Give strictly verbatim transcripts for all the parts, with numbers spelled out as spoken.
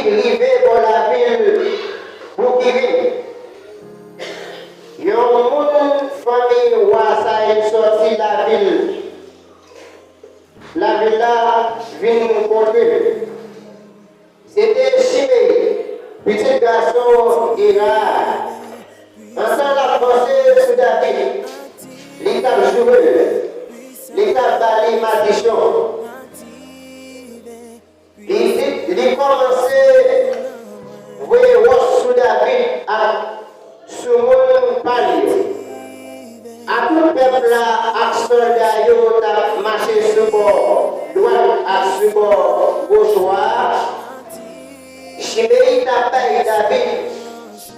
rive bò lavil Boukirin. Yon moun fanmi wa Sayil sòti lavil, lavil la vin kontre l. Se te Chimeyi, pitit gason Gera a. Antan l ap vanse sou David, li t ap joure l, li t ap ba li madichon. Li, li, li kòmanse voye wòch sou David ak sou moun pa l yo. Atout pèp la ak sòlda yo t ap mache sou bò dwat ak sou bò goch wa a, Chimeyi t ap bay David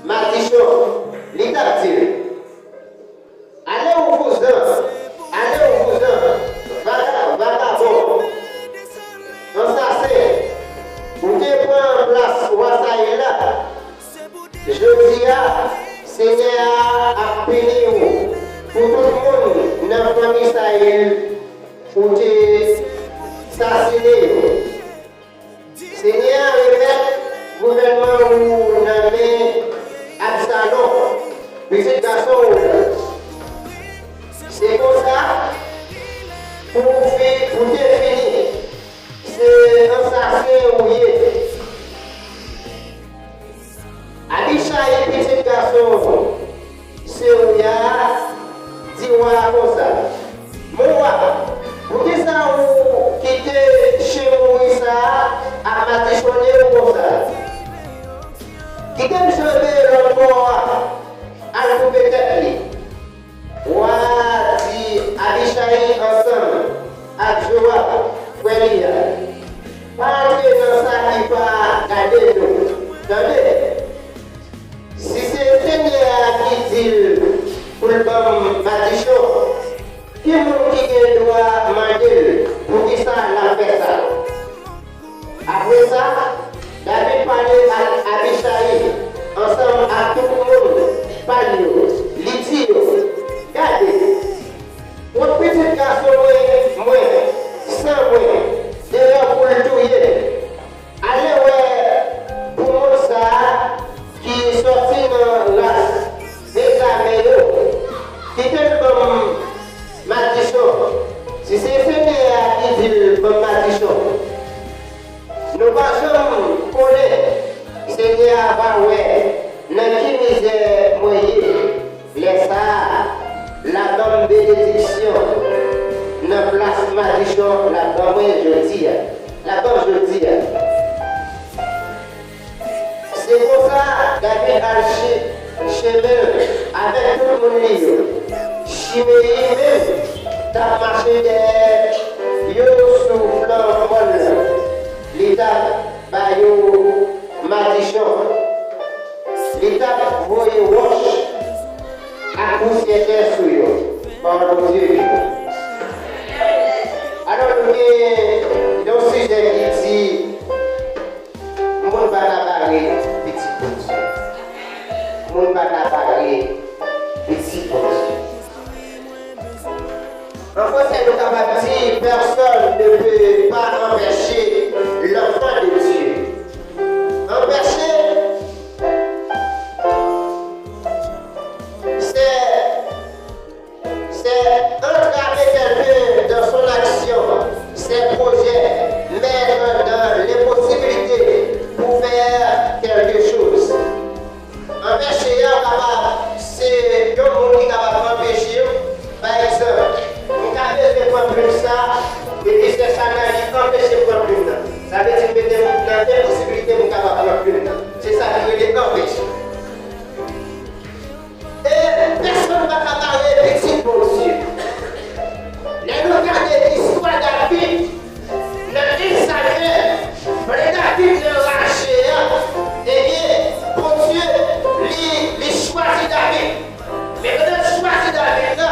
madichon, li t ap di l, "Ale ou vouzan, ale ou vouzan, vaga-, vagabon, ansasen, ou te pran plas wa Sayil la. Jodi a, Senyè a ap pini w pou tout moun nan fanmi Sayil ou te sasinen yo. Senyè a remèt gouvènman ou nan men Absalon, pitit gason w lan. Se konsa, pou w fi-, pou w te fini, se ansasen ou ye." Abichay, pitit gason Serouya a, di wa a konsa, "Mon wa, poukisa ou kite chen mouri sa a ap madichonnen ou konsa? Kite m janbe lòt bò a al koupe tèt li." Wa a di Abichay ansanm ak Jowab, frè li a, "Pa antre nan sa ki pa gade nou, tande? Si se Senyè a ki di l pou l ban m madichon, ki moun ki gen dwa mande l poukisa l ap fè sa?" Apre sa, David pale ak Abichay ansanm ak tout moun pa l yo. Li di yo, "Gade, pran pitit gason mwen, mwen, san mwen, deyò pou l touye. Ale wè pou moun sa a ki sòti nan ras Benjamen yo, kite l ban m madichon. Si se Senyè a ki di l ban m madichon, nou pa janm konnen, Senyè a va wè nan ki mizè mwen ye. Lè sa a, l a ban m benediksyon nan plas madichon l ap ban mwen jodi a, l ap ban m jodi a." Se konsa, David al che-, chemen l avèk tout moun li yo. Chimeyi menm t ap mache dèyè yo sou flank mòn nan. Li t ap ba yo madichon. Li t ap voye wòch ak pousyè tè sou yo. Pawòl Bondye. Alò, nou gen yon sijè ki di, moun pa ka bare pitit Bondye. Moun pa ka bare pitit Bondye. An fransè, nou kapab di, personne ne peut pas empêcher l'enfant de Dieu. Empêcher, c'est, c'est entraver quelqu'un dans son action, ses projets, mettre dans l'impossibilité pour faire quelque chose. Anpeche a kapab, se yon moun ki kapab anpeche w. Pa egzanp, m ka bezwen pran plim sa, epi sè Chana li anpeche m pran plim nan. Sa vle di m mete m nan enposibilite pou m kapab pran plim nan. Se sa ki rele anpeche. E pèsonn pa ka bare pitit Bondye. Lè nou gade istwa David, nan Ensakè, lè David nan rache a, ebyen, Bondye, li, li chwazi David. Men pandan l chwazi David la,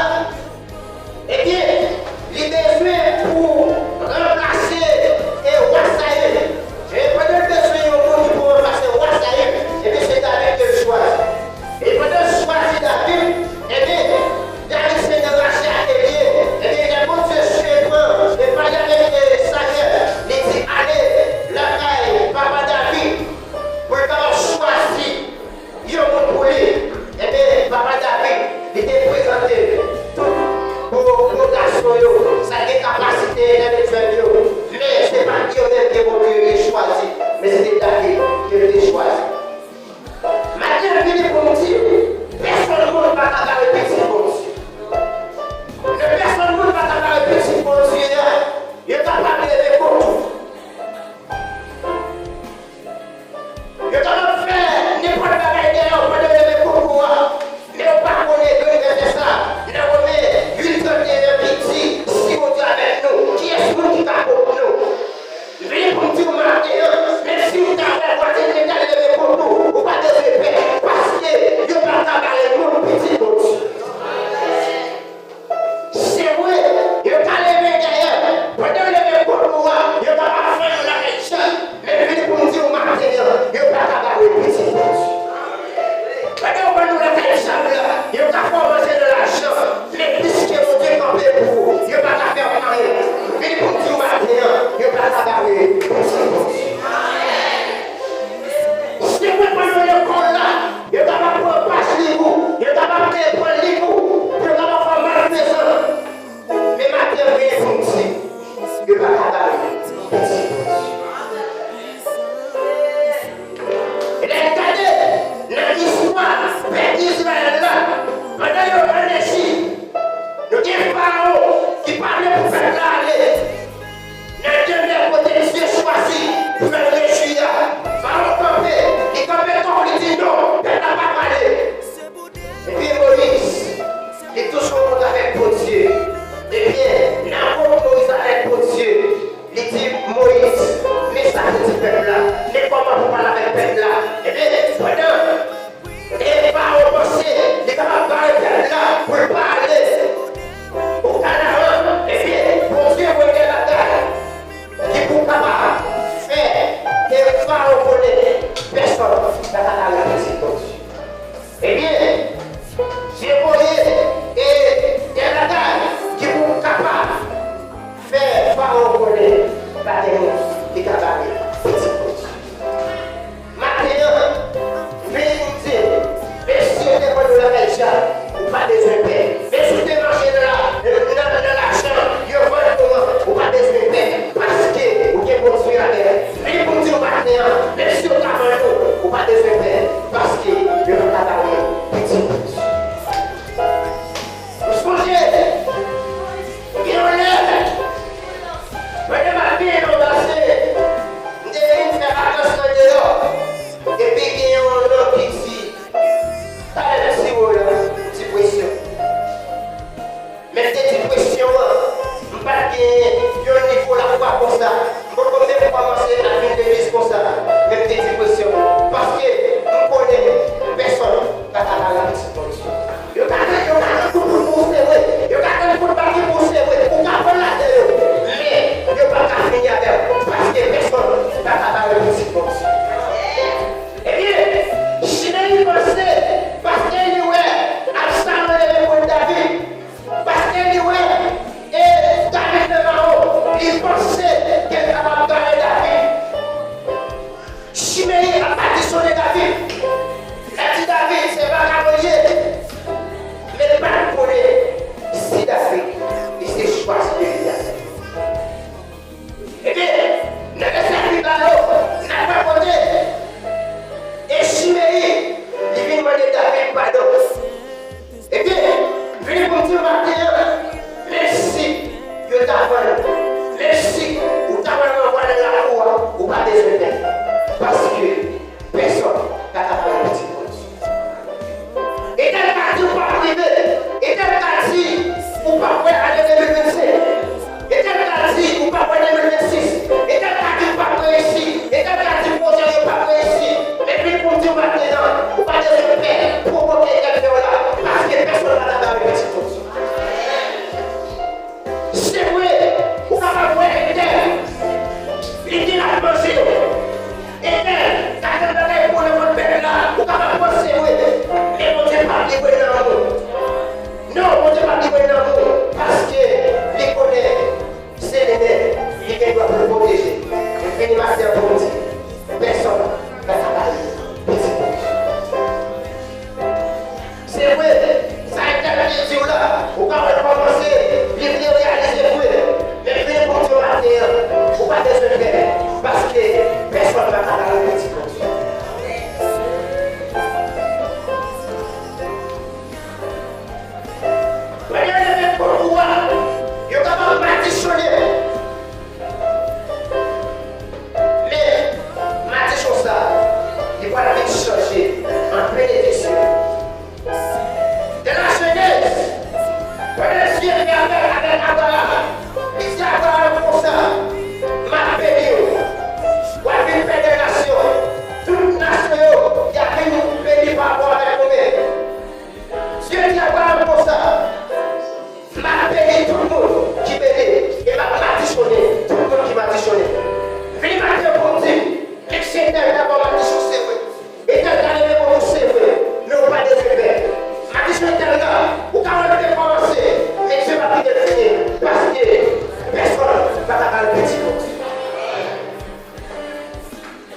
ebyen, li bezwen pou ranplase, e, wa Sayil. E pandan l bezwen yon moun ki pou ranplase wa Sayil, ebyen, se David Yo kapab fè nenpòt bagay dèyè w pandan yo leve kont ou a. Men ou pa konnen, yo vin fè sa nan Women uit trannteyen ki di, si Bondye avèk nou, kiyès moun ki ka kont nou? Vini pou m di w maten an, menm si w ta wè vwazen li ta leve kont ou, ou pa bezwen pè, paske yo pa ka bare moun pitit Bondye. Se vre, yo ka leve dèyè, pandan yo leve kont ou a, yo kapab fè yon lagè djab, men vini pou m di w maten an, yo pa ka bare pitit Bondye. Pandan yo ban nou lakay djab la, yo ka fè w manje nan lajan, men piske Bondye kanpe pou ou, yo pa ka fè w anyen. Vini pou m di w maten an, yo pa ka bare pitit Bondye. Se vre, pandan w lekòl la, yo kapab pran paj liv ou, yo kapab te pran liv ou, yo kapab fè w malplezan. Men maten an, vini pou m di, yo pa ka bare pitit Bondye. Lè n gade nan istwa pèp Izrayèl la, pandan yo ann Ejip, nou gen Farawon ki pa vle pou pèp la ale. Nan demen kote Dye chwazi pou yo al rejwi a, Farawon kanpe, li kanpe tou, li di, non, pèp la pa prale. Ebyen, Moyiz, li toujou yon moun avèk Bondye. Ebyen, nan kont Moyiz avèk Bondye, li di Moyiz, men sa pou di pèp la, men kòman pou pale avèk pèp la. Ebyen, pandan e Farawon panse li kapab bare pèp la pou l pa ale o Kanaran, ebyen, Bondye voye dè bagay ki pou kapab fè e Farawon konnen pèsonn pa ka bare pitit Bondye. Ebyen, Dye voye e dè bagay ki pou kapab fè Farawon konnen pa gen moun ki ka bare pitit Bondye. Maten an, vini pou m di, mesye, te vann ou lakay djab, ou pa bezwen pè. Mesye, ou te mache nan la, nan, nan lajan, yo vann ou an, ou pa bezwen pè, paske ou gen Bondye avè w. Vini pou m di w maten an, mesye, ou ta vann ou, ou pa bezwen pè, paske yo pa ka bare pitit Bondye. Ou sonje, gen yon lè, pandan m ap benyen nan yon basen, m te vin fè vakans nan deyò, epi gen yon nonm ki di, talè m siwo yon ti presyon. Men m te di presyon an, m pa t gen yon nivo lafwa konsa. M poko menm kòmanse ap vin legliz konsa. Men m te di presyon an. Paske m konnen pèsonn pa ka bare pitit Bondye. Yo ka tann, yo ka tann kout poul pou w, se vre. Yo ka tann kout bal pou w, se vre. Ou ka pran ladan yo. Men yo p ap ka fini avè w. Paske pèsonn pa ka bare pitit Bondye. Ebyen, Chimeyi panse, paske li wè Absalon leve kont David, paske li wè, e, David nan mawon, li panse ke l kapab bare David. Chimeyi ap adisyone David. L ap di David se vakabon l ye. Men l pa t konnen si David li se chwazi de Goliath. Ebyen, nan vèsè pi ba yo, n ap wè kote e Chimeyi, li vin mande David padon. Ebyen, vini pou m di w maten an, menm si yo ta vann ou, menm si ou ta pral ranvwaye nan lakou a, ou pa bezwen pè. Paske pèsonn pa ka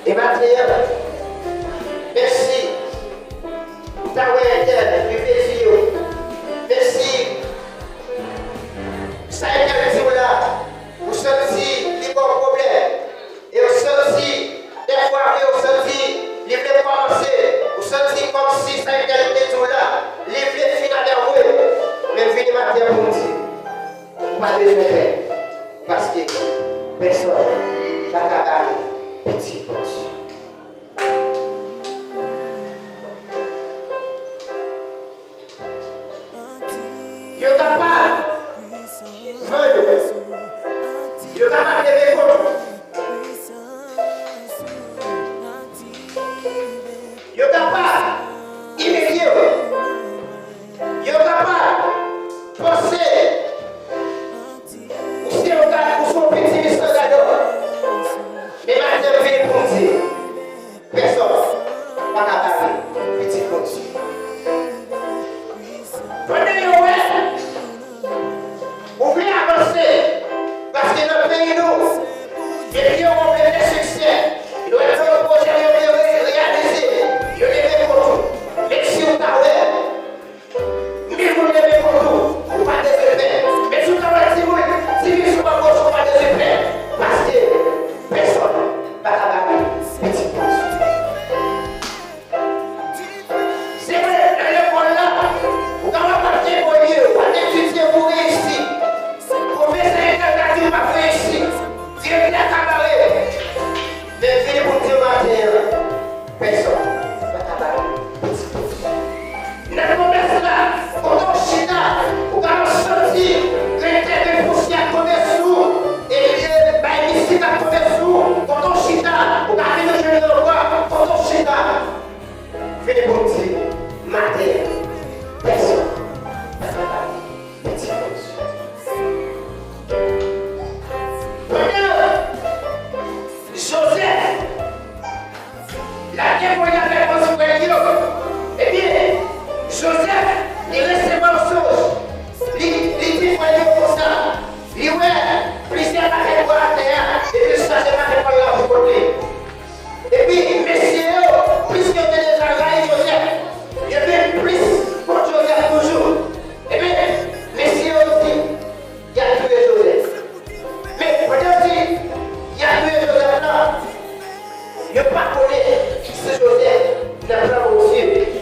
E maten an, menm si ou ta wè entèl, li vle di yo, menm si sa entèl di w la, ou santi li ba w pwoblèm, e ou santi, dèfwa vre, ou santi li vle kòmanse, ou santi kòmsi sa entèl te di w la, li vle fin avè w vre, men vini maten an pou m di, ou pa bezwen pè, paske pèsòn pa ka bare pitit Bondye. Yo kapab vann ou. Yo kapab leve kont ou. Yo kapab imilye w. Yo kapab panse ou se yon gad, ou se yon pitit misye gadò. Men maten m vini pou m di, pèsòn pa ka bare pitit Bondye. Pandan yo wè ou vle avanse, paske nan peyi nou, depi yo wè w vle fè siksè, yo wè ke pwojè yo vle re-, reyalize, yo leve kont ou. Men si w ta wè mil moun leve kont ou, ou pa bezwen pè. Men si w ta wè timoun, ti fi sou bò goch ou, pa bezwen pè. Paske pèsòn pa ka bare pitit Bondye. Se vre, nan lekòl la, ou ka wè w ap evolye, w ap etidye pou reyisi. Pwofesè entèl ka di w p ap reyisi. Direktè ka bare. Men vini pou m di w maten an, pèsòn pa ka bare pitit Bondye. Nan komès la, kote w chita, ou ka santi grenn tè, grenn pousyè ap tonbe sou ou, ebyen, bay mistik ap tonbe sou ou, kote w chita, ou ka vin jwenn ankò, kote w chita. Vini pou m di, maten an, pèsòn pa ka bare pitit Bondye. Pandan Jozèf l ap evolye avèk bann frè l yo, ebyen, Jozèf, li resevwa yon sonj. Li, li di frè l yo konsa, li wè plizyè pakèt bwa atè a, epi l chaje pakèt bwa yo la pou pot li. Epi, mesye yo, piske yo te deja rayi Jozèf, yo vin plis kont Jozèf toujou. Ebyen, mesye yo di, y ap touye Jozèf. Men, pandan yo di, y ap touye Jozèf la, yo pa konnen si Jozèf nan plan Bondye.